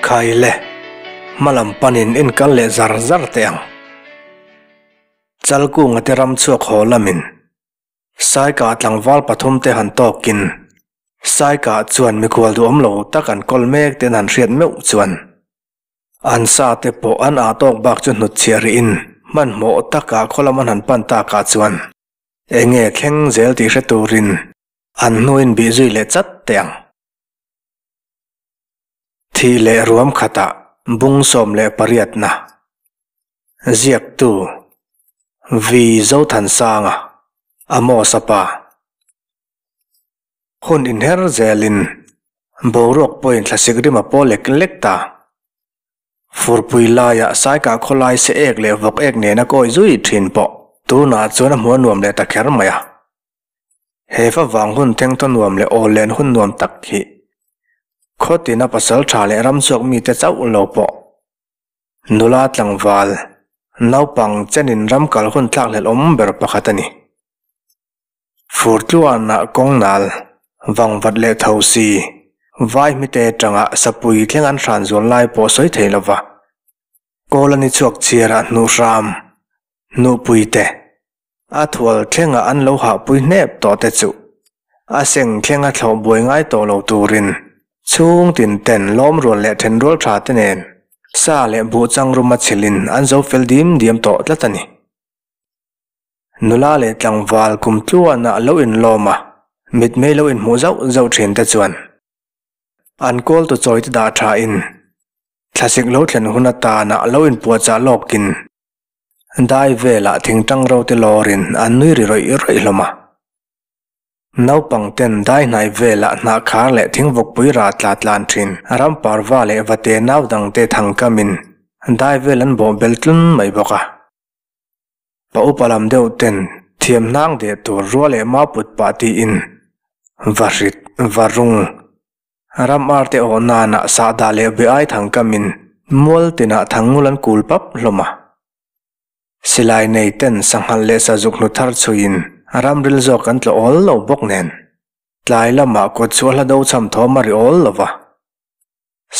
Khai le, hmalam panin en kal leh zar zar teh ang. Chalkunga te ram chhuak haw lamin Saika tlangval pathum te han tawkin Saika chuan mikhual duhawm lo tak an kawl mek ten han hriat meuh chuan an sa te pawh an ah tawk bak chu hnutchhiah rihin hmanhmawh taka khawlam an han pan takah chuan enge thleng zel tih hre turin an hnuin bih zui leh chat teh ang. Thih leh ruam khatah bung 18na ziaktu Vi Zothansanga, Amos-a pa. Hun inher zelin boruak pawhin thlasik rim a paw lek lek ta. Furpui laiah Saikah khawlai se ek leh vawk ek nena kawi zui thin pawh tunah chuan a hmu a nuam leh ta kher mai a. He favang hun thengthaw nuam leh awl len hun nuam tak hi khawtina pasal tha leh ramchhuak mite chauh lo pawh nula tlangval naupang chenin ram kal hun thlakhlelh awm ber pakhat a ni. Furtluanah kawng nal, vangvat leh tho si, vai hmite atanga sapui thleng an hran zual lai pawh sawi thei lova, kawl a ni chhuak chhiarah hnuh hram, hnuhpui te, a thual thlenga an lo hahpui hnep tawh te chu a seng thlenga thlawh buai ngai tawh lo turin chhung tin ten lawm rual leh then rual tha te nen sa leh buh changrum a chhilhin an zo fel dim diam tawh tlat a ni. Nula leh tlangval kum tluanah lo inlawm a, mitmei lo inhmuh zauh zauh thin te chuan an kawl tu chawi te dah tha in thlasik lo thlen hun atana lo inpuahchah lawkin dai velah thingtang ro te lawrin an nui ri rawih rawih hlawm a. Naupang ten dai hnai velah hnah khar leh thingvawkpui rah tla tlan thin ram parva leh vate nau dangte thangkamin dai vel an bawh bel tlun mai bawk a. Pa upa lam deuh ten thiam hnang deh tur rua leh mau put pah tiin va hrit, va rung. Ram ar te awh nanah sahdah leh be ai thang kamin mual tinah thangngul an kul pap hlawm a. Silai nei ten sanghal leh sazuk hnu thar chhuiin ramril zawk an tla awl lo bawk nen tlai lamah kawt chhuah hla do cham thawm a ri awl lo va.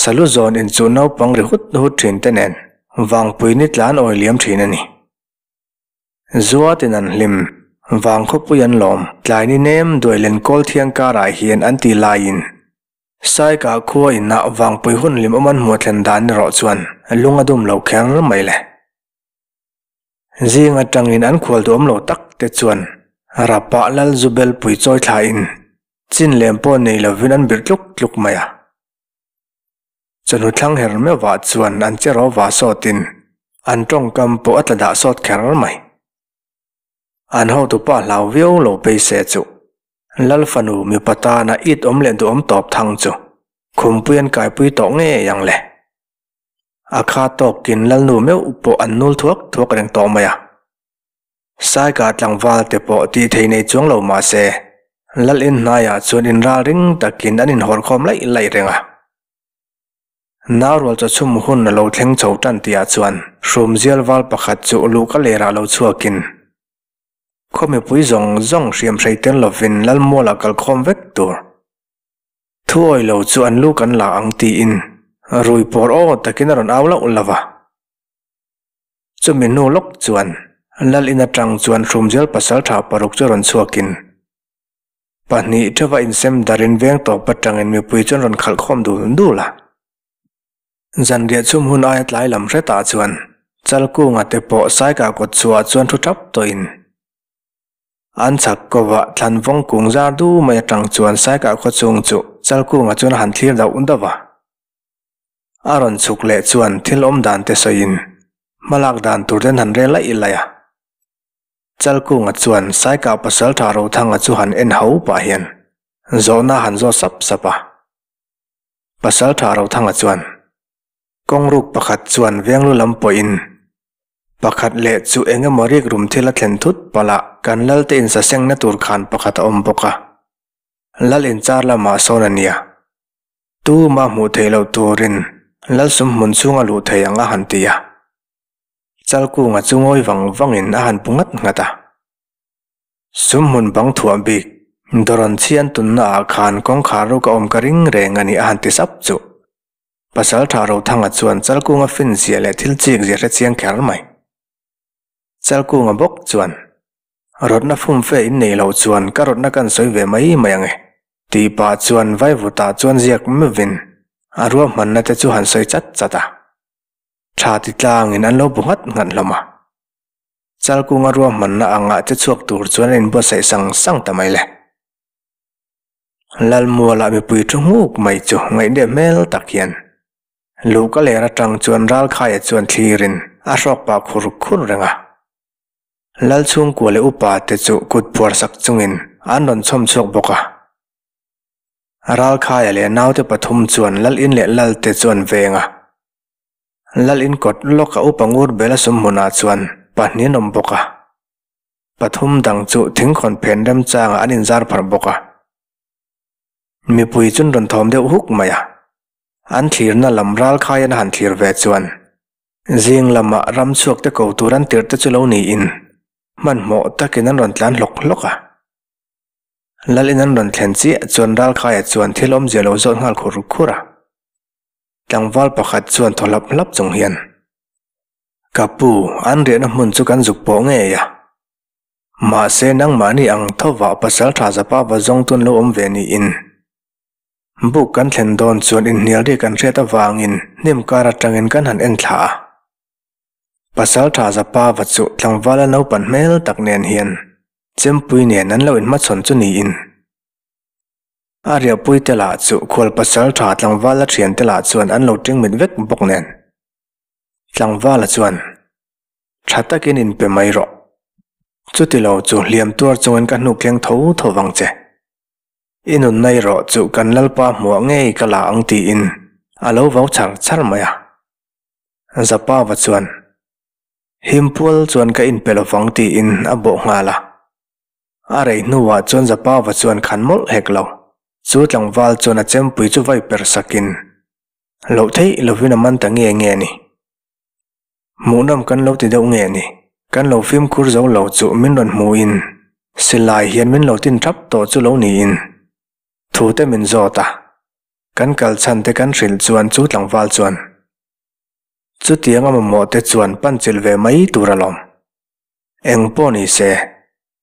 Salu zawn in chu naupang ri hut hut thin te nen vangpui ni tlan awi liam thin a ni. Zuatin an hlim, vang khawpui an lawm, tlai ni nem duai len kawl thiang karah hian an ti laiin Saikah khua inah vangpui hun hlim awm an hmuh thlen dan erawh chuan lung a dum lo kher mai le. Zing atangin an khual duhawm lo tak te chuan Rapah Lal Zubel pui chawi thlain chin lem pawh nei lovin an birh tluk tluk mai a. Chawhnu thlang her meuhah chuan an che rawva sawtin an tawngkam pawh a tla dah sawt kher mai. An hotupa hlau viau lo phei se chu Lal fanu mipa tana it awm leh duhawm tawp thang chu khumpui an kaipui tawh ngei ang le. A kha tawkin Lalnu meuh pawh an nul thuak thuak reng tawh mai a. Saika tlangval te pawh tih thei nei chuang lo mah se, Lal in hnaiah chuan inral ring takin an inhawrkhawm laih laih reng a. Naurual chawchhum hun a lo thleng chho tan tihah chuan Hrumzial val pakhat chu luhka lerah lo chhuakin khaw mipui zawng zawng hriam hrei tel lovin Lalmualah kalkhawm vek tur thuawi lo chu an lu kan la ang tiin rui pawr aw takin a rawn au lauh lauh a. Chumi hnu lawk chuan Lal in atang chuan Hrumzial pasaltha paruk chu rawn chhuakin pahnih theuha insem darin veng tawp atangin mipui chuan rawn khalh khawm dul dul a. Zanriah chhum hun aia tlai lam hretah chuan Chalkunga te pawh Saikah kawt chhuah chuan thu thap tawhin an chhak kovah thlanvawng kung zar du mai atang chuan Saikah khaw chhung chu Chalkunga chuan a han thlir dauh dauh a. A rawn chhuk leh chuan thil awm dan te sawiin hmalak dan tur ten han rel laih laih a. Chalkunga chuan Saikah Pasaltha Rothanga chu han en ho pah hian zawhna han zawt sap sap a. Pasaltha Rothanga chuan kawngruk pakhat chuan venglu lam pawhin pakhat leh chu eng emaw rik rum thil a thlen thut palh a kan Lalte insasengna tur khan pakhat a awm bawk a. Lal inchar lamah sawn a nia. Tuma hmuh theih loh turin Lalsum hmun chhunga luh thei ang a han ti a. Chalkunga chu ngawi vang vangin a han pu nghat nghat a. Sum hmun bang thuah bik Dawrawn chhian tunna ah khan kawngkhar ruk a awm ka ring reng a ni a han ti sap chu. Pasalṭha Rothanga chuan Chalkunga finzia leh thil chikzia hre chiang kher mai. Chalkunga bawk chuan, Rawtna fumfe in neih loh chuan ka rawtna kan sawi ve mai mai ang e, tih pah chuan vaivutah chuan ziak meuhin a ruahmanna te chu han sawi chat chat a. Tha ti tlangin an lo bu nghat nghat hlawm a. Chalkunga ruahmanna angah che chhuak tur chuan an inbuatsaih sang sang ta mai le. Lalmualah mipui thu nghuk mai chu ngaihdeh hmel tak hian luhka ler atang chuan Ralkhaia chuan thlirin a hrawk pah khur khur reng a. Lal chhungkua leh upa te chu kut phuar sak chungin an rawn chhawm chhuak bawk a. Ralkhaia leh naute pathum chuan Lal in leh Lal te chu an veng a. Lal in kawt lawka upa ngur bela sum hmunah chuan pahnih an awm bawk a. Pathum dang chu thingkhawn phen remchangah an inzar pharh bawk a. Mipui chun rawn thawm deuh huk mai a. An thlirna lam Ralkhaian a han thlir ve chuan zing lamah ramchhuak te ko tur an tirh te chu lo niin hmanhmawh takin an rawn tlan hlawk hlawk a. Lalin an rawn thlen chiah chuan Ralkhaia chuan thil awmzia lo zawt nghal khur khur a. Tlangval pakhat chuan thaw hlap hlap chung hian, Ka pu, an riahna hmun chu kan zuk pawh ngei a. Mahse nangmahni ang thovah pasal tha zapa va zawng tun lo awm ve niin. Buk kan thlen dawn chuan inhnial ri kan hriat avangin hnim kar atangin kan han en thla a. Pasal tha zapa va chu tlangvala naupan hmel tak nen hian chempui nen an lo inhmachhawn chu niin. A riahpui te lah chu khual pasal tha tlangvala thian te lah chuan an lo ṭing mit vek bawk nen. Tlangvala chuan, Tha takin inpe mai rawh. Chutilo chu hliam tuar chungin ka hnuk thleng tho tho vang che. I nunna erawh chu kan Lalpa hmuah ngei ka la ang tiin a lo vau char char mai a. Zapava chuan, Himpual chuan ka inpe lovang tiin a bawh nghal a. A rei hnuah chuan Zapava chuan khan mawlh hek lo. Chu tlangval chuan a chempui chu vai per sakin, Loh theih lovin a man ta nge nge a ni. Hmuhnawm kan lo ti deuh nge ni? Kan lo fimkhur zo lo chu min rawn hmuhin silai hian min lo tin thap tawh chu lo niin thu te min zawt a, kan kal chhan te kan hrilh chuan chu tlangval chuan chutiang a mamawh te chuan pan chilh ve mai tur alawm. Eng pawh ni se,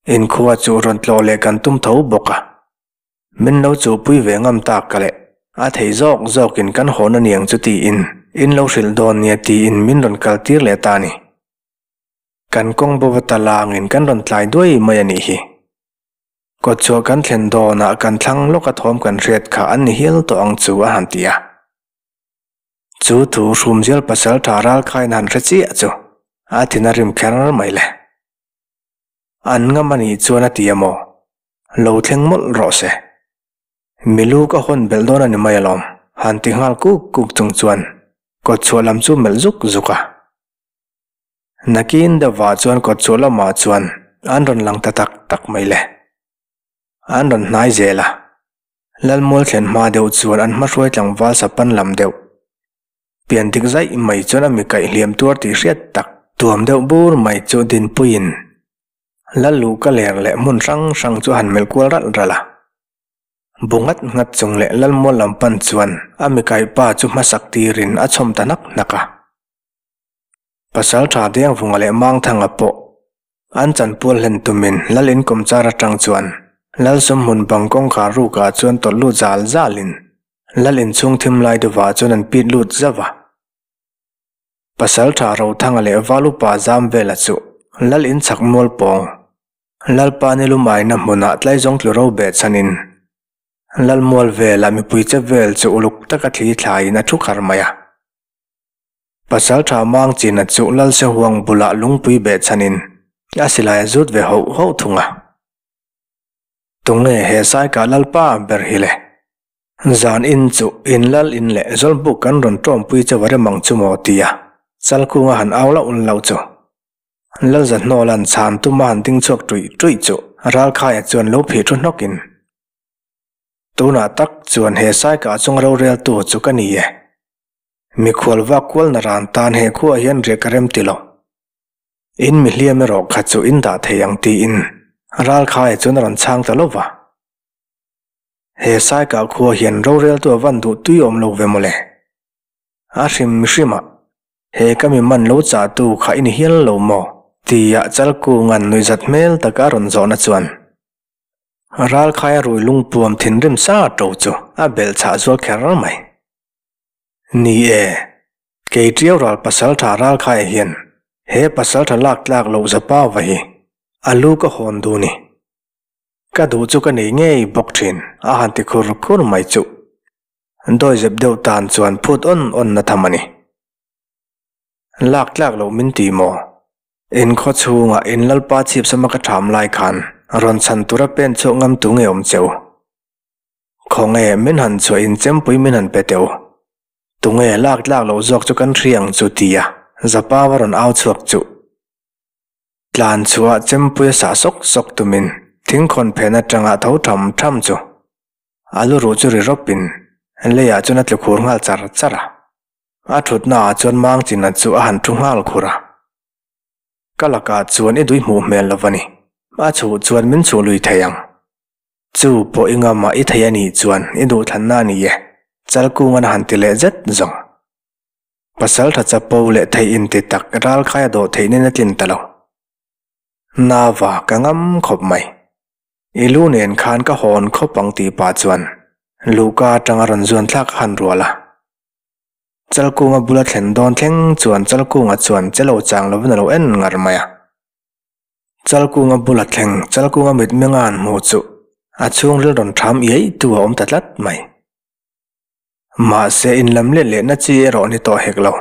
inkhua chu rawn tlawh leh kan tum tho bawk a. Min lo chuhpui ve ngam tak ka leh a thei zawk zawkin kan hawn a niang chu tiin in lo hrilh dawn nia tiin min rawn kal tir leh ta a ni. Kan kawng bo va ta langin kan rawn tlai duai mai a nih hi. Kawtchhuah kan thlen dawnah kan thlang lawka thawm kan hriat kha an ni hial tawh ang chu a han ti a. Chu thu hrumzial pasal tha ralkhain han hre chiah chu a thin a rim kher mai le. An ngam a nih chuan a ti a maw? Lo thleng mawlh rawh se. Milu ka hawn belh dawn a ni mai alawm, han ti nghal kuk kuk chung chuan kawtchhuah lam chu melh zuk zuk a. Nakin deuhvah chuan kawtchhuah lamah chuan an rawn lang ta tak tak mai le. An rawn hnai zel a. Lalmual thlen hma deuh chuan an hmahruai tlangval sapan lam deuh. Pian dik zaih mai chuan a mi kaih hliam tuar tih hriat tak tuam deuh bur mai chu Dinpuiin Lal luh ka ler leh hmun hrang hrang chu a han melh kual ralh ralh a. Bu nghat nghat chung leh Lalmual lam pan chuan a mikai pa chu hmasak tirin a chhawm ta hnak hnak a. Pasal tha Dengvunga leh Mangthanga pawh an chanpual hlen tumin Lal inkawm char atang chuan Lal sumhmun bang kawngkhar rukah chuan tawlh lut zal zalin Lal inchhung thim lai deuhah chuan an pit lut zauh a. Pasalṭha Rothanga leh Valupa Zamvela chu Lal in chhak mual pawng, Lalpa ni lumaina hmunah tlaizawng tlu ro beh chhanin Lal mual vela mipui che vel chu uluk taka thli thlaiin a thu khar mai a. Pasalṭha Mangchina chu Lal Sehuang bulah lungpui beh chhanin a silai a zut ve hoh hoh thung a. Tunge he Saikah Lalpa ber hi le? Zan in chu in lal in leh zawlbuk kan rawn tawmpui che va rem ang chu maw tia Chalkunga han au lauh lauh chu. Lalzahnawla'n chhan tuma han ding chhuak tuih tuih chu Ralkhaia chuan lo phih thu hnawkin, Tunah tak chuan he saikah chung roreltu chu ka ni e. Mikhual vak kualna ran tan he khuaah hian riah ka rem ti lo. In mihliam erawh kha chu in dah thei ang tiin Ralkhaia chuan a rawn chhang ta lova. He Saikah khua hian roreltu a van duh tui awm lo ve mawle. A hrim hrim a, he ka mi man lo chah tu kha i ni hial lo maw? Tia Chalkunga'n nuihzat hmel taka a rawn zawhna chuan Ralkhaia rui lungpuam thinrim sa to chu a belh chhah zual kher mai. Ni e, kei Tiau ral pasaltha Ralkhaia hian he pasaltha lak tlak loh Zapauva hi a lu ka hawn duh ni. Ka duh chu ka nei ngei bawk thin a han ti khur khur mai chuh. Dawizep deuh tan chuan phut awn awn na tham a ni. Lak tlak loh min ti maw? In khaw chhungah in lalpa chhip sama ka ṭham lai khan rawn chhan tura pen chhuak ngam tu nge awm che u? Khawnge min han chhuah in chempui min han pe teh u? Tunge lak tlak loh zawk chu kan hria ang chu tia Zapava rawn au chhuak chuh. Tlan chhuah chempui a sah sawk sawk tumin thingkhawn phen atanga tho tham tham chu a lu ruh chu ri rawpin leiah chuan a tlu khur nghal char char a. A thutna ah chuan Mangchina chu a han thu nghal khur a. Ka lakah chuan i dui hmuh hmel lo va ni. A chhuh chuan min chhuh lui thei ang. Chu pawh i ngamah i thei a nih chuan i duhthlanna a ni e, Chalkungan a han ti leh zet zawng. Pasaltha chapo leh thei inti tak ralkhai a dawh theih nen a tlin ta lo. Nava ka ngam khawp mai. I lu nen khan ka hawn khawp ang tih pah chuan luhka atanga rawn zuan thlak a han rual a. Chalkunga bula thlen dawn thleng chuan Chalkunga chuan che lo chang lovin a lo en ngar mai a. Chalkunga bula thleng Chalkunga mitmenga han hmuh chu a chhungril rawn tham iai tu a awm ta tlat mai. Mahse inlam let lehna chi erawh ni tawh hek lo.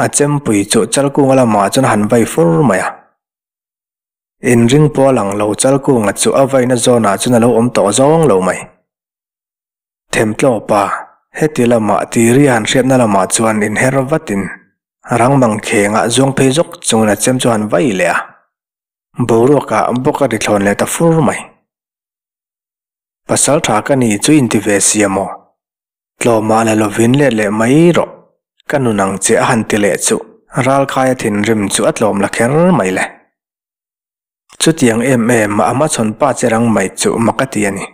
A chempui chu Chalkunga lamah chuan a han vai fur mai a. Inring pawh a lang lo Chalkunga chu a vaina zawnah chuan a lo awm tawh zawng lo mai. Themtlawpa, heti lamah tiri han hriatna lamah chuan inher vatin rang mangkhengah zuang phei zawk chungin a chem chu han vai leh a. Boruakah bawk a ri thlawn leh ta fur mai. Pasal tha ka ni chu inti ve si a maw? Tlawmah la lovin let leh mai rawh, ka nun ang che a han ti leh chu Ralkhaia thinrim chu a tlawm la kher mai le. Chutiang em em a hmachhawn pa che rang mai chu mak a ti a ni.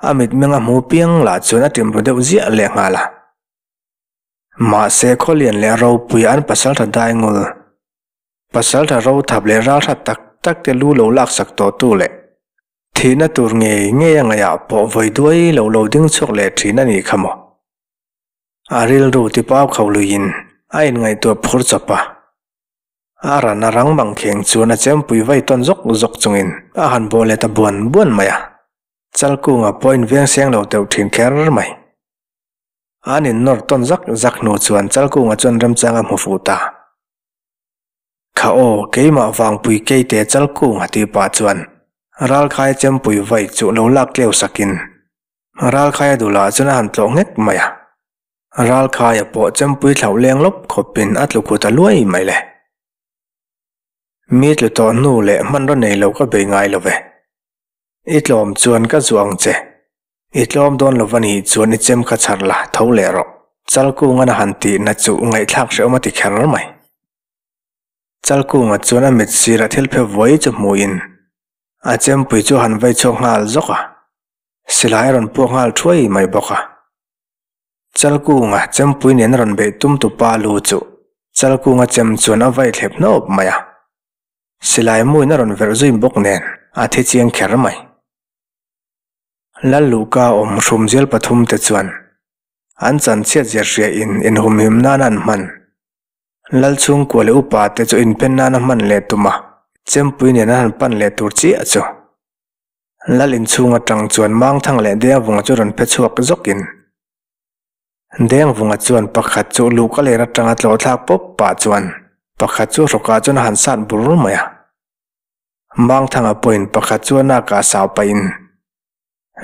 A mitmeng a hmu piang lah chuan a ṭim ru deuh ziah leh nghal a. Mahse Khawlian leh Ropuia an pasal tha daingul, pasal tha rothap leh ralhrat tak tak te lu lo laksak tawh tu leh Thihna tur ngei ngei a ngaihah pawh vawi duai lo lo ding chhuak leh thin a nih kha maw? A rilru tipau kho luiin a inngaihtuah phur chawp a. A ran a rang mangkheng chuan a chempui vai tawn zawk zawk chungin a han bawh leh ta buan buan mai a. Chalkunga pawh inveng seng lo deuh thin kher mai. An innawr tawn zak zak hnu chuan Chalkunga chuan remchang a hmu fuh ta. Kha aw, keimah vangpui keite Chalkung a tih pah chuan Ralkhaia chempui vai chu lo lak tleu sakin Ralkhaia duhlah chuan a han tlawh nghek mai a. Ralkhaia pawh chempui thlauh leng lawp khawpin a tlu khut a luai mai le. Mi tlu tawh hnu leh hmanraw nei lo ka bei ngai lo ve. I tlawm chuan ka zuah ang che. I tlawm dawn lo va nih chuan i chem kha chhar la, tho leh rawh. Chalkungan a han tihna chu ngaihthlak hrehawm a ti kher mai. Chalkunga chuan a mit sirah thil phe vuai chu hmuhin a chempui chu a han vei chhuak nghal zawk a, silai a rawn puak nghal thuai mai bawk a. Chalkunga chempui nen a rawn beih tum tu pa lu chu Chalkunga chem chuan a vai thlep hnawp mai a, silai muin a rawn verh zui bawk nen a thi chiang kher mai. Lalluhka awm hrumzial pathumte chuan an chanchhiat zir hriain inhumhim nan an hman. Lal chhungkua leh upa te chu inphen nana hman leh tum a, chempui nen an han pan leh tur chiah chu. Lal inchhung atang chuan Mangthang leh Dengvunga chu rawn phe chhuak zawkin. Dengvunga chuan pakhat chu luhka len atanga tlawh thlak pawp pah chuan pakhat chu hrawkah chuan a han sat bur mai a. Mangthanga pawhin pakhat chu a nakah sau pahin.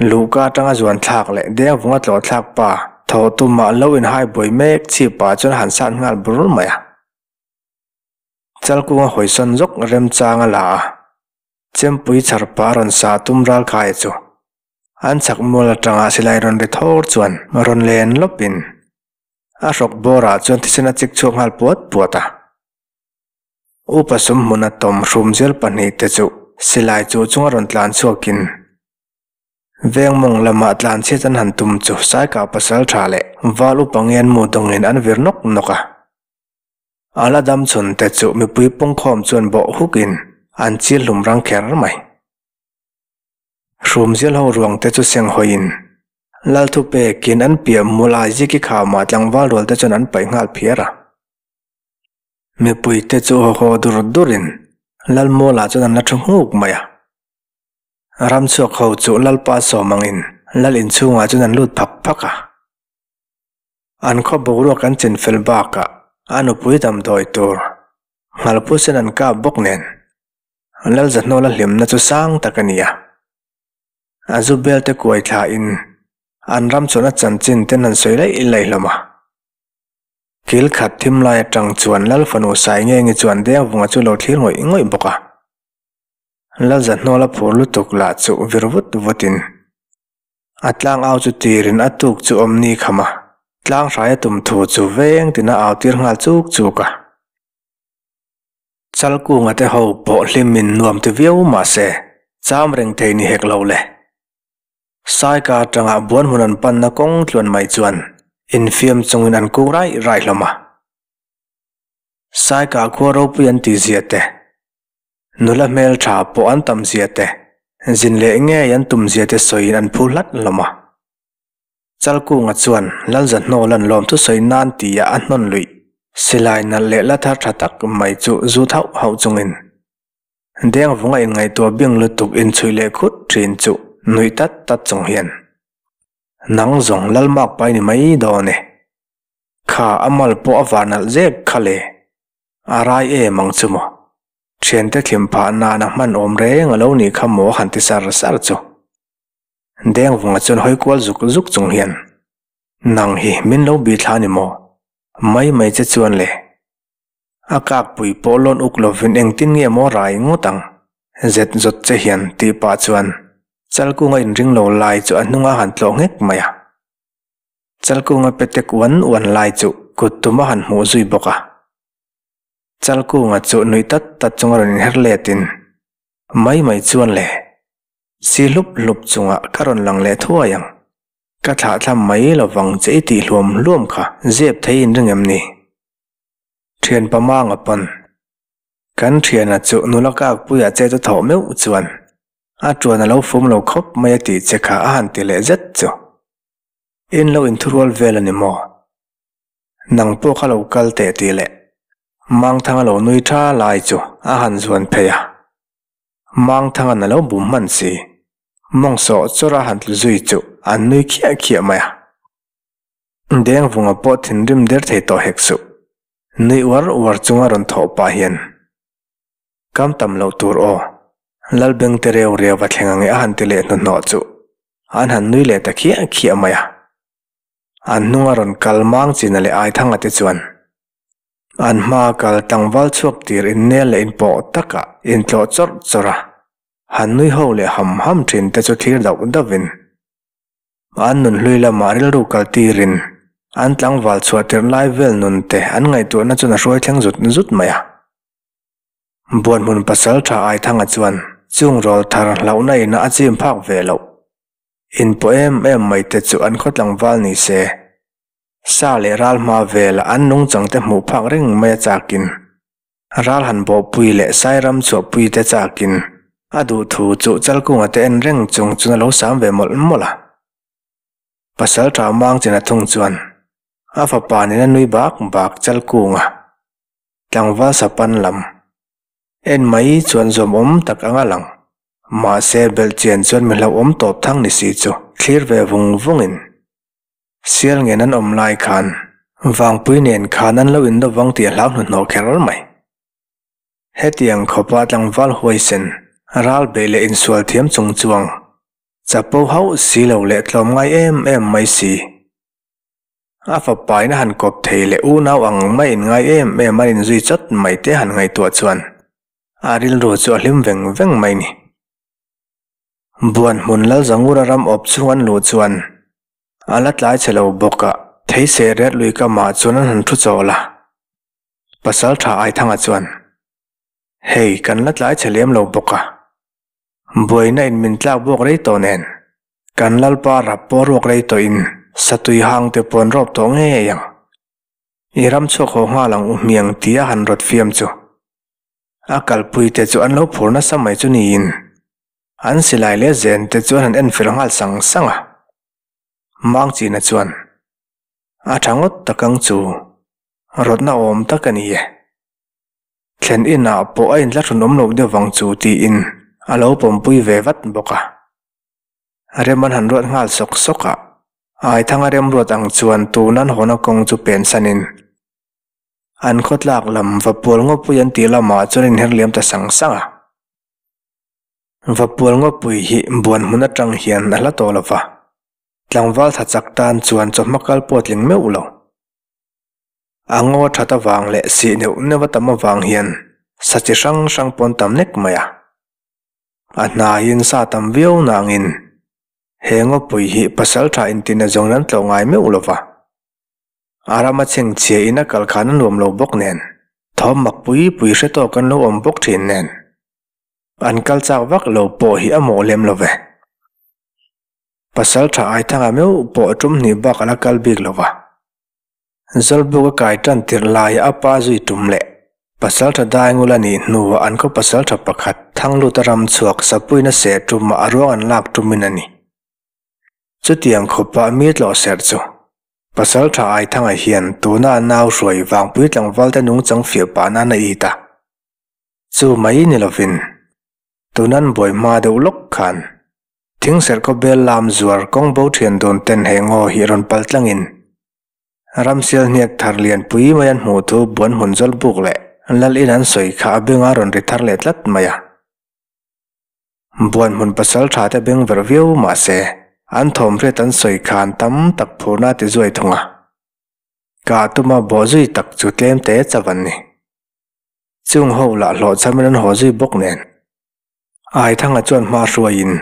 Luhka atanga zuan thlak leh dengvunga tlawh thlak pa thaw tumah lo inhai buai mek chhip pah chuan a han sat nghal bur mai a. Chalkunga hawisawn zawk remchang a la a, chempui chhar pah a rawn sa tum ralkhaia chu an chhak mual atanga silai rawn ri thawr chuan rawn len lawpin a hrawk bawrah chuan thisen a chik chhuak nghal puat puat a. Upa sumhmuna tawm hrumzial pahnihte chu silai chu chunga rawn tlan chhuakin. Veng mawng lamah tlanchhiat an han tum chu Saikah pasaltha leh Val upa ngen mu dawngin an vir nawk nawk a. A la dam chhun te chu mipui pungkhawm chuan bawh hukin an chil hlum rang kher mai. Hrumzial ho ruang te chu seng hawiin Lalthu pekin an piah mul a Ziki khamah tlangval rual te chuan an paih nghal phiar a. Mipui te chu haw haw dur durin Lalmualah chuan an la thu nghuk mai a. Ramchhuak ho chu Lalpa sawm angin Lal inchhungah chuan an lut phak phak a. An khaw boruak an chin fel bakah a nupui damdawi tur Nghalphu sen an kap bawk nen Lalzahnawla hlimna chu sang tak a ni a. A zu bel te kuai thlain an ram chuan a chanchin ten an sawi laih laih hlawm a. Kil khat thim lai atang chuan Lal fanu Saingengi chuan Dengvunga chu lo thlir ngawih ngawih bawk a. Lalzahnawla phur lutuk lah chu vir vut vutin a tlang au chu tirin a tuk chu awm ni kham a, tlang hrai a tum thu chu veng tina au tir nghal chuk chuk a. Chalkunga te ho pawh hlimin nuam ti viau mah se, cham reng thei ni hek lo le. Saika atanga buan hmun an panna kawng tluan mai chuan infiam chungin an kung raih raih hlawm a. Saika khua ropui an tih zia te, nula hmel tha pawh an tam zia te, zin leh ngei an tum zia te sawiin an phu hlat hlawm a. Chalkunga chuan Lalzahnawla'n lawmthu sawi nan tia a hnawn luih silai nalh leh la thar tha tak mai chu zu thauh hauh chungin Dengvunga inngaihtuah bing lutuk inchhuih leh khut thin chu nuih tat tat chung hian, Nang zawng Lalmak pai ni mai dawn e. Kha a mal pawh a var nalh zek kha le. A rai em ang chu maw? Thiante thlim phah nan a hman awm reng a lo nih kha maw han ti sar sar chu. Dengvunga chuan hawi kual zuk zuk chung hian, Nang hi min lo bih thla ni maw? Mai mai che chuan le. A kakpui pawh lawn uk lovin engtin nge maw rai ngawt ang? Zet zawt che hian tih pah chuan Chalkunga inring lo lai chu a hnunga han tlawh nghek mai a. Chalkunga petek uan uan lai chu kut tum a han hmuh zui bawk a. Chalkunga chu nuih tat tat chunga rawn inher letin, Mai mai chuan le, si hlup hlup chungah ka rawn lang leh thuai ang. Ka thlahthlam mai lovang che i tih hluam hluam kha zep thei inring em ni? Thian pamanga pawn kan thiana chu nula kakpuia che chu thawh meuh chuan a tuan a lo fum lo khawp mai a tih che kha a han ti leh zet chu. In lo inthurual vel a ni maw? Nang pawh kha lo kal teh tih leh Mangthanga lo nui tha lai chu a han zuan phei a. Mangthanga'n a lo bum hman si. Mawng sawh chawrh a han tlu zui chu an nui khiah khiah mai a. Dengvunga pawh thinrim der thei tawh hek suh. Nui uar uar chunga rawn thawh pah hian, Kam tam loh tur aw, Lalbeng te reu reu va thleng ange a han ti leh hnuhnawh chu an han nui leh ta khiah khiah mai a. An hnunga rawn kal mang china leh Aithanga te chuan an hmaa kal tlangval chhuak tir innel leh inpawh takah intlawh chawrh chawrh a, han nui ho leh ham ham thin te chu thlir dauh dauhin An nun hlui lamah rilru kal tirin an tlangval chhuah tirh lai vel nun te an ngaihtuahna chuan a hruai thleng zut zut mai a. Buanhmun pasal tha Aithanga chuan chung rawl thar hlauhna ina a chim phak ve loh. Inpawh em em mai te chu an khaw tlangval ni se. Sa leh ral hma vela an nungchang te hmuh phak reng mai a chakin Ral han bawhpui leh Sairam chhuahpui te chakin a duh thu chu Chalkunga te en reng chung chuan a lo sam ve mawlh mawlh a. Pasal tha mang chin a thung chuan a fapa nena nui bak bak Chalkunga tlangval sapan lam en mai chuan zawmawm tak anga lang. Mahse belhchian chuan mi hlauhawm tawp thang ni si chu thlir ve vung vungin Sial ngen an awm lai khan Vangpui nen khan an lo in lovang tih a hlau hnuhnawh kher mai. Hetiang khawpa tlangval huaisen, ral beih leh insual thiam chung chuang, chapo hauh si lo leh tlawm ngai em em mai si. A fapain a han kawp thei leh unau ang mai in ngai em em an inzui chawt mai te han ngaihtuah chuan a rilru chu a hlim veng veng mai ni. Buan hmun Lalzangura ram awp chung an luh chuan a la tlai che lo bawk a, theiseh riat lui kamah chuan an han thu chawl a. Pasal tha Aithanga chuan, Hei, kan la tlai che lem lo bawk a, buaina in min tlak buak rei tawh nen, Kan Lalpa rap pawh ruak rei tawhin satui hang te pawh an rawp tawh ngei ang. I ram chhuak haw nghal ang u hmiang tia han rawt fiam chu. A kalpui te chu an lo phur nasa mai chu niin an silai leh zen te chu an han en fel nghal sang sang a. Mangchina chuan a tha ngawt tak ang chu rawtna awm tak a ni e. Thlen inah pawh a inthlahrun awm loh deuh vang chu tiin a lo pawmpui ve vat bawk a. Rem an han ruat nghal sawk sawk a, Aithanga remruat ang chuan tun an hawna kawng chu pen sanin an khawtlak lam Vapual Ngawpui an tih lamah chuan inher liam ta sang sang a. Vapual Ngawpui hi buan hmun atang hian a hla tawh lo va, tlangval tha chak tan chuan chawhma kal pawh tling meuh lo. A ngaw that avang leh sih neuh neuh a tam avang hian sa chi hrang hrang pawn tam nek mai a. A hnaiin sa tam viau nangin he ngawpui hi pasal tha intina zawng an tlawh ngai meuh lo va. A ram a chhengchhia in a kal khan a nuam lo bawk nen, thawm mak pui pui hre tawk an lo awm bawk thin nen. An kal chak vak lo pawh hi a mawh lem lo ve. Pasal tha Aithanga meuh pawh tum hnih bak a la kal bik lo va. Zawlbuk a kai tan tirh laia a pa zui tum leh pasal tha Daingul a nih hnuah an khaw pasal tha pakhat Thangluta ram chhuak Sapuina seh tumah a ruang an lak tumin a ni. Chutiang khawpah mi tlawh serh chu Pasal tha Aithanga hian tuna a nau hruai vangpui tlangvalte nungchang fiah pah nan a it a. Chu mai ni lovin tunan buai hma deuh lawk khan Thingserh khawbel lam zuar kawng bo thian dun ten he ngaw hi rawn pal tlangin ramsial hniak thar lian pui mai an hmuh thu buan hmun zawl buk leh lal in an sawi kha a benga rawn ri thar leh tlat mai a. Buan hmun pasal tha te beng verh viau mah se an thawm hriat an sawi khan tam tak phurna a ti zuai thung a. Kah tuma bawh zui tak chu tlem te chauh an ni. Chung ho lah hlawhchhamin an haw zui bawk nen. Aithanga chuan hma hruaiin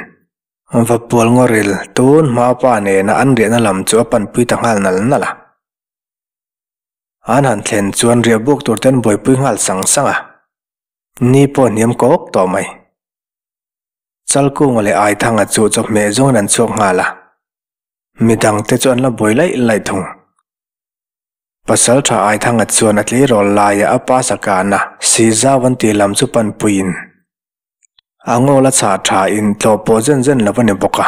Vapual Ngawril tun hma pa nena an riahna lam chu a panpui ta nghal nal nal a. An han thlen chuan riah buk tur te an buaipui nghal sang sang a, ni pawh hniam kawk tawh mai. Chalkunga leh Aithanga chu chawhmeh zawngin an chhuak nghal a, midangte chu an la buai laih laih thung. Pasal tha Aithanga chuan a tleirawl laia a pa sakana Sihzau an tih lam chu panpuiin a ngawl a chhah tha in tlawh pawh zen zen lo a ni bawk a.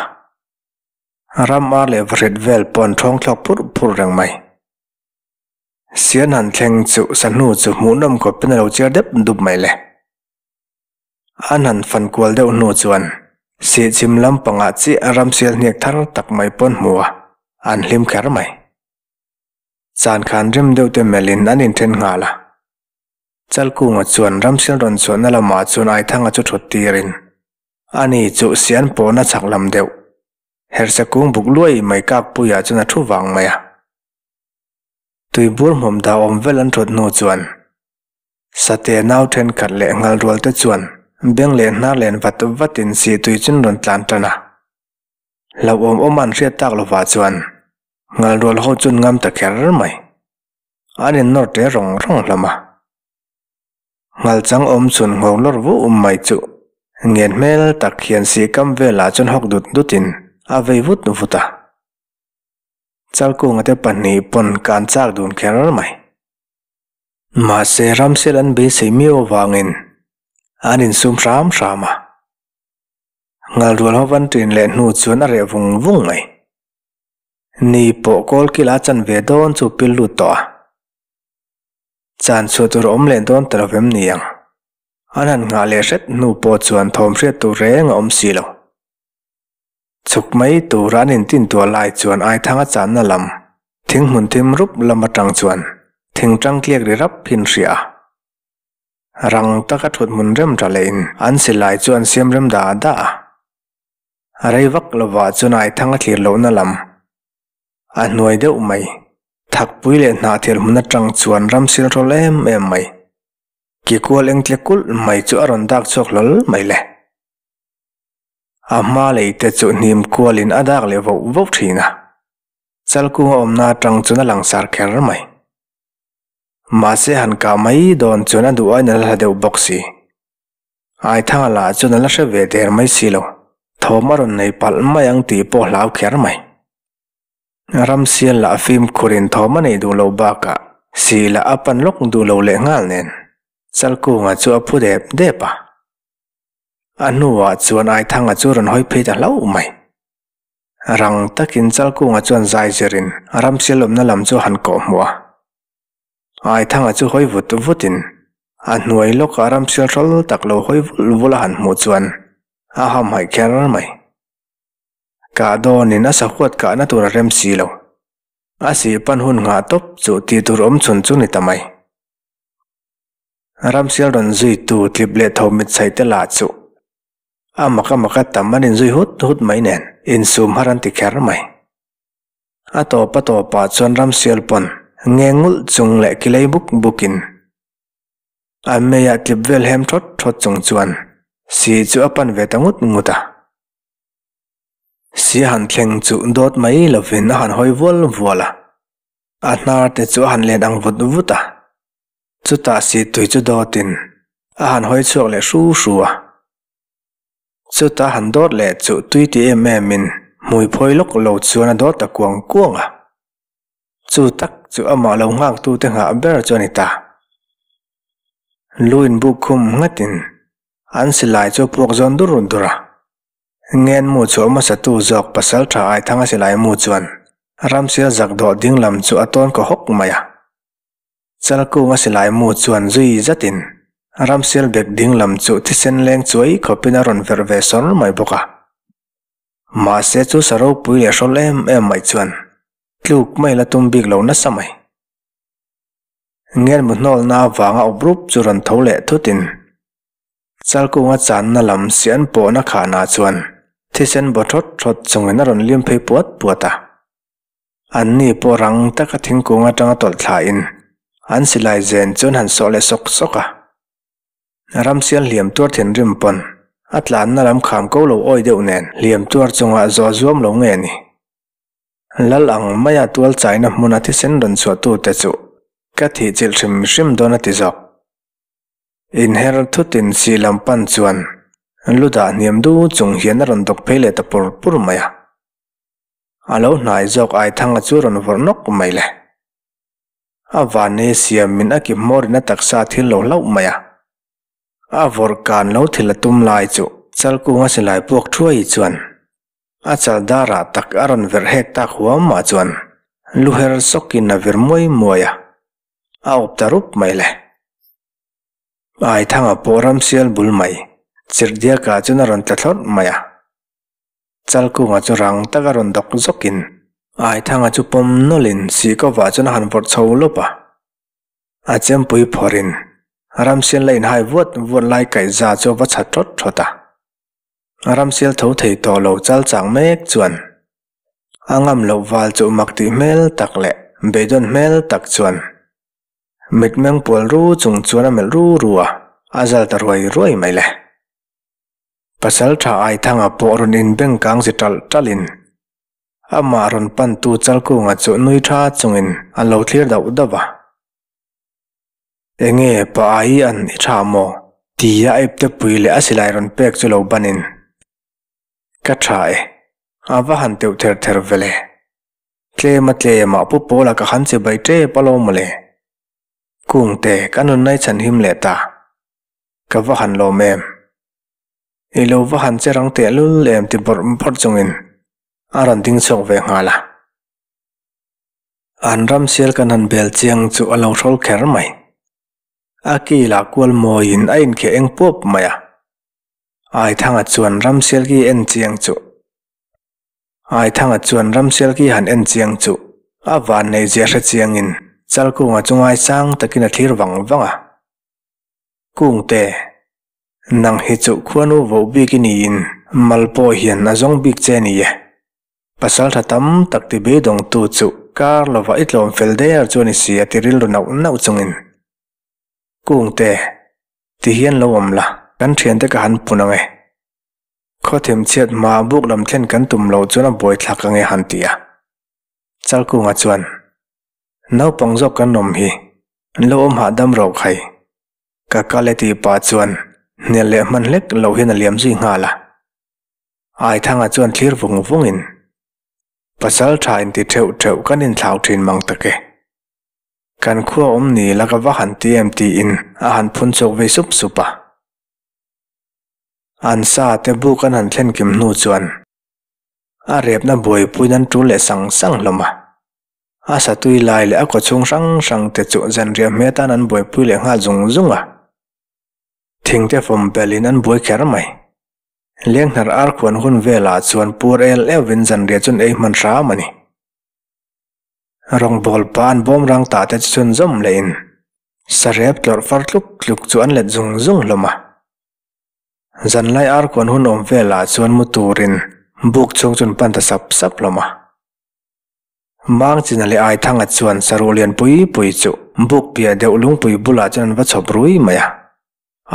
Ram ar leh vahrit vel pawh an thawng thlawk phurh phurh reng mai. Sian han thleng chu sahnu chu hmuhnawm khawpin a lo chiar dep dup mai le. An han fan kual deuh hnu chuan Sihchhim lampangah chiah ramsial hniak thar tak mai pawn hmu a, an hlim kher mai. Chan khan rem deuh te melhin an inthen nghal a. Chalkunga chuan ramsial rawn chhuahna lamah chuan Aithanga chu thut tirin, Ani chu sian pawhna chhak lam deuh, hersa kung buk luai mai kakpuiah chuan a thu vang mai a. Tuibur hmawm dah awm vel an thut hnu chuan Sate nau thenkhat leh nghal rual te chuan beng leh hnar len vat vatin sihtui chun rawn tlan tan a. Hlauhawm awm an hriat tak lovah chuan Ngalrual ho chun ngam ta kher mai. An in nawr te rawng rawng hlawm a. Ngalchang awm chhun nghawng lawr vu um mai chu ngen hmel tak hian sihkam velah chuan hawk dut dut in a vei vut vut a. Chalkunga te pahnih pawn kan chak dun kher mai. Mahse ramsial an beisei miau avangin an insum hram hram a. Ngalrual ho van ṭin leh hnu chuan a reh vung vung mai. Ni pawh kawl kila chan ve dawn chu pil lut tawh a. Chan chhuah tur a awm leh dawn ta lo vem ni ang. An han nghah leh hret hnu pawh chuan thawm hriat tur reng a awm si lo. Chhuk mai tura an intin tuah lai chuan Aithanga channa lam thing hmun thim rup lam atang chuan thing tang tliak ri rap hin hria a. Rang taka thut hmun rem tha lehin an silai chu an siam rem da da a. A rei vak lovah chuan Aithang a thlir lohna lam a hnuai deuh mai. Thakpui leh hnahthel hmun atang chuan ramsil hrawl em em mai. Kikual eng tle kulh mai chu a rawn dak chhuak hlawl mai le. A hma lei te chu hnim kualin a dak leh voh voh thin a. Chalkung a awmna atang chuan a langsar kher mai. Mahse han kah mai dawn chuan a duh aiin a la hla deuh bawk si. Aithanga lah chuan a la hre ve der mai si lo. Thawm a rawn nei palh mai ang tih pawh hlau kher mai. Ramsial lah fimkhurin thawm a neih duh loh bakah sih lah a pan lawk duh lo leh nghal nen Chalkunga chu a phu dep dep a. A hnuah chuan Aithanga chu rawn hawi phei ta hlauh mai. Rang takin Chalkunga chuan zai zirin Ramsial awmna lam chu a han kawh hmuh a. Aithanga chu hawi vut vutin a hnuai lawkah Ramsial hrawl tak lo hawi vul vul a han hmuh chuan a hamhaih kher mai. Kah dawnin a sahuat kahna tur a rem si lo. A sih pan hun nghah tawp chu tih tur awm chhun chu ni ta mai. Ramsial rawn zuitu tlip leh tho mitchhaih te lah chu a mak a mak a tam an inzui hut hut mai nen insum har an ti kher mai. A tawp a tawpah chuan Ramsial pawn nge ngulh chung leh kilei buk bukin a meiah tlip vel hem thawt thawt chung chuan si chu a pan ve ta ngut ngut a. Si a han thleng chu dawt mai lovin a han hawi vual vual a, a hnar te chu a han len ang vut vut a. Chutah si tui chu dawtin a han hawi chhuak leh hru hru a. Chutah han dawt leh chu tui ti em emin hmui phawi lawk lo chuan a dawt ta kuang kuang a. Chu tak chu amah lo nghaktute nghah ber chu a ni ta. Lu inbuk khum nghatin an silai chu a puak zawn dur dur a. Ngenmu chu a hmasatu zawk pasal tha Aithanga silai mu chuan Ramsial zak dawh ding lam chu a tawn kaw hawk mai a. Chalkunga silai mu chuan zui zatin Ramsial bek ding lam chu thisen leng chuai khawpin a rawn verh ve sawr mai bawk a. Mahse chu sa ropui leh hrawl em em mai chuan tluk mai la tum bik lo nasa mai. Ngenmu hnawlna avanga awp rup chu rawn tho leh thutin Chalkunga channa lam sian pawhna khanah chuan thisen baw thawt thawt chungin a rawn lim phei puat puat a. Anni pawh rang taka thingkung atanga tawlh thlain an silai zen chu an han sawh leh sawk sawk a. Ramsial hliam tuar thinrim pawn a tlanna lam kham ko lo awi deuh nen hliam tuar chungah zawh zuam lo nge ni. Lal ang maia tual chaina hmuna thisen rawn chhuahtute chu ka thihchilh hrim hrim dawn a ti zawk. Inher thutin sih lam pan chuan lu dah hniam du chung hian a rawn dawk phei leh ta pur pur mai a. A lo hnai zawk Aithanga chu rawn vawrh nawk mai le. A vannei siamin a ki hmawrin a taksa thil lo hlauh mai a. A vawrh kan lo thil a tum lai chu Chalkunga silai puak thuai chuan a chal darah tak a rawn verh hek tak huam mah chuan lu her sawkin a vir muai muai a, a awp ta rup mai le. Aithanga pawh ramsial bul mai chirhdiakah chuan a rawn tla thlawrh mai a. Chalkunga chu rang taka rawn dawk zawkin Aithanga chu pawm nawlhin Sihkawvah chuan a han vawrh chho lawp a. A chempui phawrhin Ramsial la inhai vuat vuat lai kaihza chu a va chhat thawt thawt a. Ramsial tho thei tawh lo chal chang mek chuan a ngam loh val chu mak tih hmel tak leh beidawn hmel tak chuan mitmeng pual ru chung chuan a melh ru ru a, a zal ta ruai ruai mai le. Pasal tha Aithanga pawh rawn inbeng kang zi ṭalh ṭalhin amah rawn pantu Chalkunga chu nui tha chungin a lo thlir dauh dauh a. Enge pa ai an i tha maw? tia a ipte pui leh a silai rawn pek chu lo banin, Ka tha e, a va han teuh ther ther vele. Tlema tlemah Pu Pawla ka han che bai tep alawm mawle. Kungte ka nunnai chhan him leh ta. Ka va han lawm em? I lo va han che rang teh lul em ti bawrh bawrh chungin a rawn ding chhuak ve nghal a. An ramsial kan han bel chiang chu a lo hrawl kher mai. A ki lah kual mawiin a inkheh eng puap mai a. Aithanga chuan ramsial ki en chiang chu Aithanga chuan ramsial ki han en chiang chu a vanneih zia hre chiangin Chalkunga chu ngaisang takin a thlir vang vang a. Kungte, nang hi chu khuanu voh bik i niin mal pawh hian a zawng bik che a ni e. Pasal tha tam tak ti beidawngtu chu kar lovah i tlawm fel der chu a ni si a ti rilru nauh nauh chungin. Kungte, ti hian lo awm la, kan thiante ka han pun ang e. Khaw themchhiat hma buk lam thlen kan tum loh chuan a buaithlak ang e han ti a. Chalkunga chuan, Naupang zawk kan awm hi, an lo awm hahdam rawh khai. Ka kal e tih pah chuan hnial leh hman hlek loh hian a liam zui nghal a. Aithanga chuan thlir vung vungin, Pasal tha inti theuh theuh kan inthlau thin mang tak e. Kan khua awm ni la ka va han ti em tiin a han phun chhuak vei sup sup a. An sa te buk an han thlen kim hnu chuan a repna buaipuiin an tul leh sang sang hlawm a. A satui lai leh a kawchhung hrang hrang te chu zanriah hmeh atan an buaipui leh nghal zung zung a. Thingte fawm belhin an buai kher mai. Lenghnar ar khuan hun velah chuan pur el euhin zanriah chu an ei hman hram a ni. Rawngbawl pa an bawm rang tah te chu chhunzawm lehin sarep tlawrh far tluk tluk chu an let zung zung hlawm a. Zanlai ar khuan hun awm velah chuan mu turin buk chhung chu an pan ta sap sap hlawm a. Mangchina leh Aithanga chuan saruh lian pui pui chu buk piah deuh lungpui bulah chuan an va chhawp rui mai a.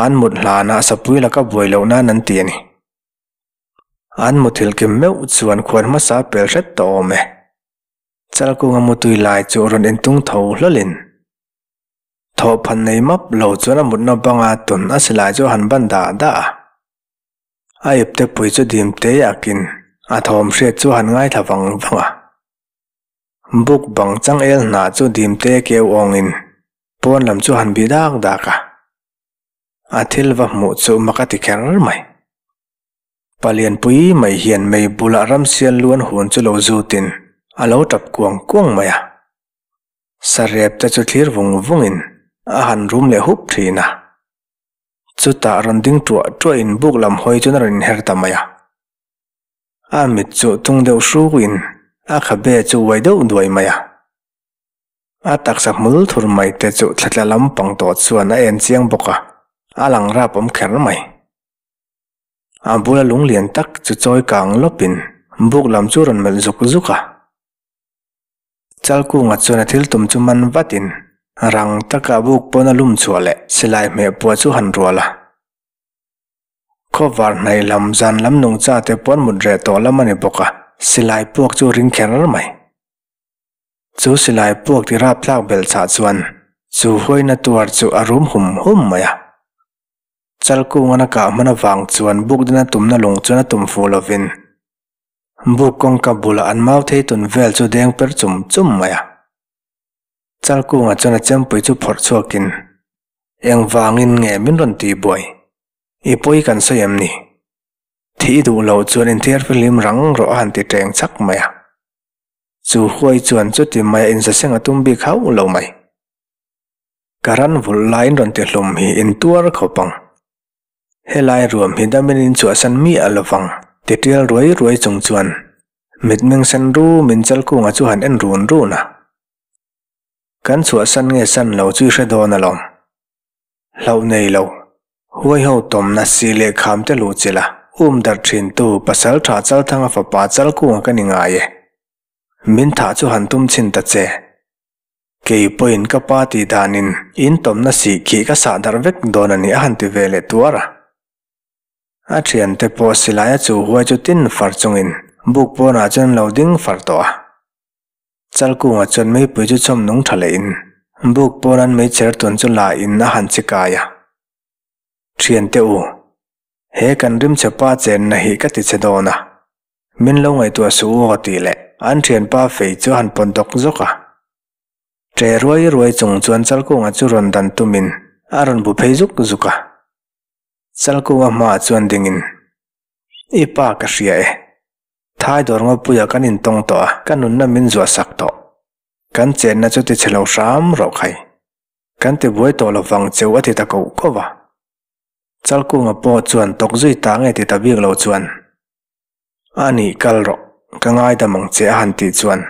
An mut hlanah sapui laka buai loh nan an ti a ni. An muthilh kim meuh chuan khuan hmasa pel hret tawh awm e. Chalkunga mutui lai chu rawn intung tho hlawlin thawhphan nei map lo chuan a mutna banga tun a silai chu a han ban dah dah a. A ipte pui chu dim te akin a thawm hriat chu a han ngaithla vang vang a. Buk bang changel hna chu dim te keu awngin pawn lam chu a han bih dak dak a. A thil va hmuh chu mak a ti kher mai. Palian pui mai hian mei bulah ramsial luan hun chu lo zutin a lo tap kuang kuang mai a. Sarep te chu thlir vung vungin a han rum leh hup thin a. Chutah rawn ding tuah tuahin buk lam hawi chuan a rawn inher ta mai a. A mit chu tung deuh hruin a khabe chu uai deuh duai mai a. A taksa hmul thur mai te chu thlatla lampang tawh chuan a en chiang bawk a, a lang rap awm kher mai. A bula lung lian tak chu chawi kang lawpin buk lam chu rawn melh zuk zuk a. Chalkunga chuan a thil tum chu man vatin rang taka buk pawn a lum chhuah leh silai hmeh puah chu han rual a. Khawvar hnaih lam zan lam nungcha te pawn mut reh tawh lam a ni bawk a, silai puak chu ring kher mai. Chu silai puak ti rapthlak belh chah chuan chu huaina tuar chu a rum hum hum mai a. Chalkungan a kah hman avang chuan buk dana tumna lung chuan a tum fuh lovin buk kawngka bulah an mau thei tun vel chu deng per chum chum mai a. Chalkunga chuan a chempui chu phawrh chhuakin, Engvangin nge min rawn tih buai? I pawi kan sawi em ni? Thih i duh loh chuan inthiar fihlim rang rawh a han ti teng chak mai a. Chu huai chuan chuti maia inzaseng a tum bik hauh lo mai. Ka ran vulh laiin rawn ti hlum hi in tuar khawp ang. Helai ruam hi damin in chhuahsan miah lo vang, ti tial ruai ruai chung chuan mitmeng sen rum in Chalkunga chu han en run run a. Kan chhuahsan nge san lo chu i hre dawn alawm. Hlauh nei lo, huai ho tawmna si leh kham te luh chilh a, um darh thintu pasal tha Chalthanga fapa Chalkunga ka ni ngai e. Min thah chu han tum chhin ta che. Kei pawhin ka pa tih danin in tawmna sih khi ka sah darh vek dawn a ni a han ti ve leh tuar a. A thiante pawh silaia chu huai chu tin far chungin buk pawnah chuan an lo ding far tawh a. Chalkunga chuan meipui chu chhawm nung tha lehin buk pawn an meichher tun chu la in a han chi kai a. Thiante u, he kan rimchhe pa chenna hi ka ti che dawn a. Min lo ngaihtuah suh u aw tih leh an thianpa fei chu a han pawn dawk zawk a. Ṭe ruai ruai chung chuan Chalkunga chu rawn dan tumin a rawn bu phei zuk zuk a. Chalkunga hmaah chuan dingin, I pa ka hria e. Thai dawr ngawpuiah kan intawng tawh a, ka nunna min zuah sak tawh. Kan chenna chu ti chhe lo hram rawh khai. Kan ti buai tawh lo vang cheu a ti ta koh koh a. Chalkunga pawh chuan tawk zui ta nge ti ta bik lo chuan, A nih kal rawh, ka ngaidam ang che a han tih chuan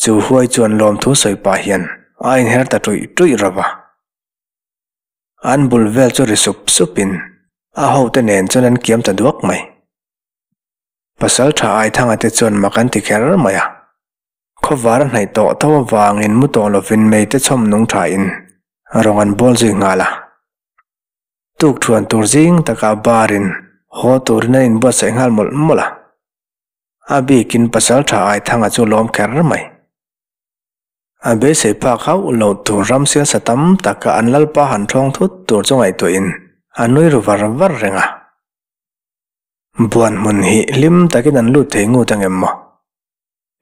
chu huai chuan lawmthu sawi pah hian a inher ta ṭuih ṭuih ro va. An bul vel chu ri sup supin a hote nen chuan an kiam ta duak mai. Pasal ṭha Aithanga te chuan mak an ti kher mai a. Khawvar a hnaih tawh tho avangin mu tawh lovin meite chhawm nung ṭhain rawng an bawl zui nghal a. Tuk thuan tur zing takah barin haw turin an inbuatsaih nghal mawlh mawlh a. A bikin pasal tha Aithanga chu lawm kher mai. A beisei phak hauh loh tur ramsial sa tam taka an lalpa han thawng thut tur chu ngaihtuahin a nui ru var var reng a. Buan hmun hi hlim takin an lut thei ngut angem maw?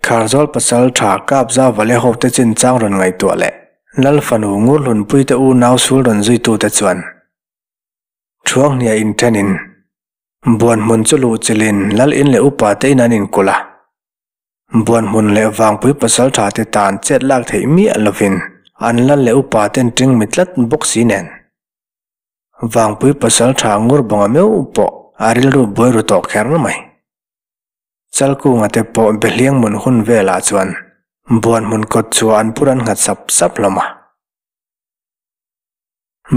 Kharzawl pasal tha Kapza Vale hote chinchang rawn ngaihtuah leh Lal fanu Ngurhlunpuite unau sul rawn zuitute chuan Thuanghnia inthenin Buan hmun chu luhchilhin Lal in leh upa te in an inkulh a. Buan hmun leh Vangpui pasal tha te tan chet lak theih miah lovin an Lal leh upa ten ṭing mi tlat bawk si nen. Vangpui pasal tha ngur bawnga meuh pawh a rilru buai ru tawh kher mai. Chalkunga te pawh Behliang mun hun velah chuan buan hmun kawt chhuah an phur an nghat sap sap hlawm a.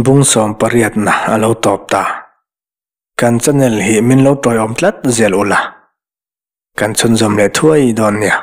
Bung sawm pariatna a lo tawp ta. Kan channel hi min lo tawiawm tlat zel ula. Kan chhunzawm leh thuai dawn nia.